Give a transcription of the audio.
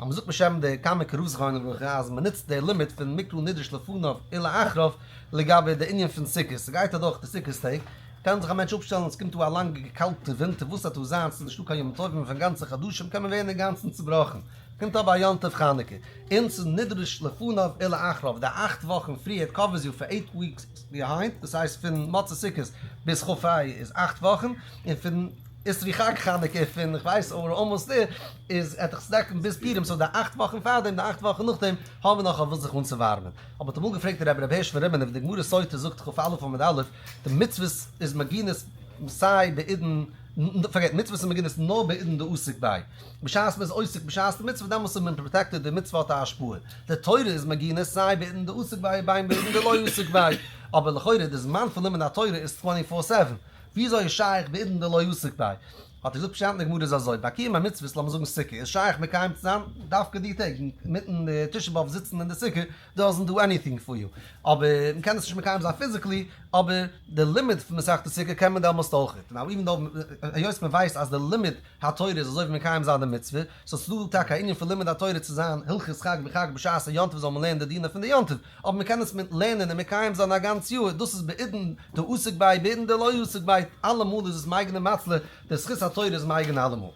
אז מ'זאגט בשם די קאמיקע רב זכרונו לברכה אז מ'נוצט די לימוד פון מקרא נדרש לפניו ולאחריו לגבי די ענין פון סוכות, ס'גייט אדורך די סוכות טעג, קען זיך א מענטש אפשטעלן עס קומט אן א לאנגע קאלטע ווינטער וואס וועט דא זיין ס'איז נישטא קיין ימים טובים פון גאנצע חדשים קען מען ווערן אינגאנצן צובראכן, קומט אבער א יום טוב חנוכה און ס'איז נדרש לפניו ולאחריו די אכט וואכן פריער it covers you for eight weeks behind דאס הייסט פון מוצאי סוכות ביז כ ה איז אכט וואכן און פון אסרו חג חנוכה פון כ'ווייס or almost there איז עט דיך דעקן ביז פורים so די אכט וואכן פארדעם די אכט וואכן נאכדעם האבן מיר נאך אויף וואס זיך אנצואווארעמען. אבער האט אמאל געפרעגט דער רבי רבי הערש פון רימינוב די גמרא סוטה זאגט כ א עמוד א' די מצוות איז מגינות סיי בעידן forget מצוות איז מגינות נאר בעידן דעסיק ביה בשעת מען איז עוסק בשעת די מצוה דעמאלס איז מען protected די מצוה האט א השפעה די תורה איז מגינות סיי בעידן דעסיק ביה ובין בעידן דלא עסיק ביה אבער לכאורה די זמן פון לימוד התורה איז twenty four seven וויאזוי איז שייך בעידן דלא עסיק ביה? האט ער געזאגט פשט אין די גמרא איז אזוי, ביי קיום המצוות לאמיר זאגן סוכה איז שייך מקיים צו זיין דווקא די טעג, אינמיטן תשעה באב זיצן אין די סוכה doesn't do anything for you, אבער מ'קען עס נישט מקיים זיין physically, אבער די לימוד פון מסכת סוכה קען מען דעמאלסט אויך, now even though היות מ'ווייסט אז די לימוד התורה איז אזוי ווי מקיים זיין די מצוה, so ס'איז דא טאקע א ענין פון לימוד התורה צו זיין הלכות חג בחג בשעת א יום טוב זאל מען לערנען די דינים פון די יום טוב, אבער מ'קען עס מיט לערנען און מקיים זיין א גאנץ יאר, דאס איז בעידן דעסיק ביה בעידן דלא עסיק ביה, אלעמאל איז עס מגין ומצלי, די זכות התורה איז מגין אלעמאל.